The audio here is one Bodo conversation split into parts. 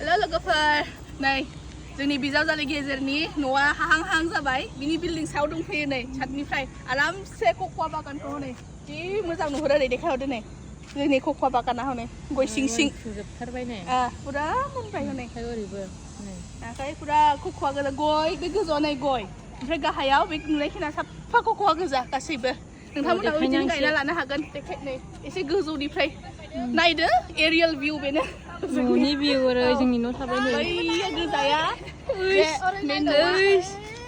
Hello logofer नै जोंनि बिजावजालि गेजेरनि न'आ हाहां-हाहां जाबाय बिनि बिल्डिं सायाव दंफैयो नै छातनिफ्राय आरामसे कक'वा बागानखौ नै जि मोजां नुहुरो ओरै देखायहरदो नै जोंनि कक'वा बागाना हनै गय सिं-सिं जोबथारबाय नै पुरा मोनबाय हनै ओरैबो नै आखाय पुरा कक'वा गोजा गय बे गोजौआव नै गय ओमफ्राय गाहायाव बे नुनायखिना साफा कक'वा गोजा गासैबो नोंथांमोनाबो बिदिनो गायना लानो हागोन नै एसे गोजौनिफ्राय नायदो एरियल भिउ बेनो न'नि भिउ आरो जोंनि न' थाबाय नै बैया गोजाया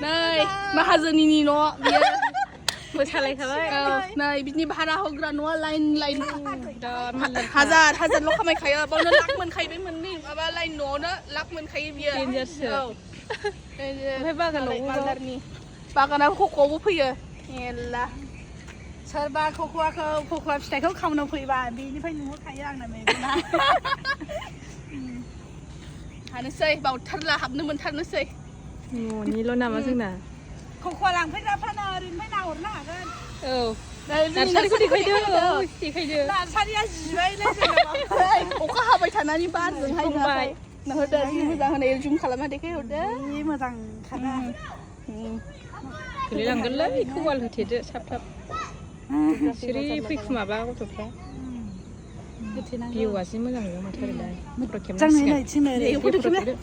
नै माहाजोननि न' बियो मोसालायखाबाय नै बिदिनि भारा होग्रा न'आ लाइन हाजार खामायखायो बावनो लाख मोनखायो बे मोननै माबा लाइन न'आवनो लाख मोनखायो बियो डेन्जारसो ओमफ्राय बागानाव कक'आवबो फैयो एल्ला सोरबा कक'वा फिथाइखौ खावनो फैबा बेनिफ्राय नुहरखायो आंना मेगना हानोसै बावथारला हाबनो मोनथारनोसै न'निल' नामा जोंना कक'वा लांफैग्रा फानो ओरैनिफ्राय नाहरनो हागोन औ नार्सारिखौ देखायदो नार्सारिया जिबायलै अखा हाबाय थानानै बारजोंहाय नाहरदो जि मोजां होनै जुम खालामना देखायहरदो जि मोजां खाना गोलैलांगोनलै बेखौ वाल होथेदो थाब सिरि फैखुमाबा गथ'फ्रा भिउआ जि मोजां नुयो माथो ओरैलाय फट' खेबनांसिगोन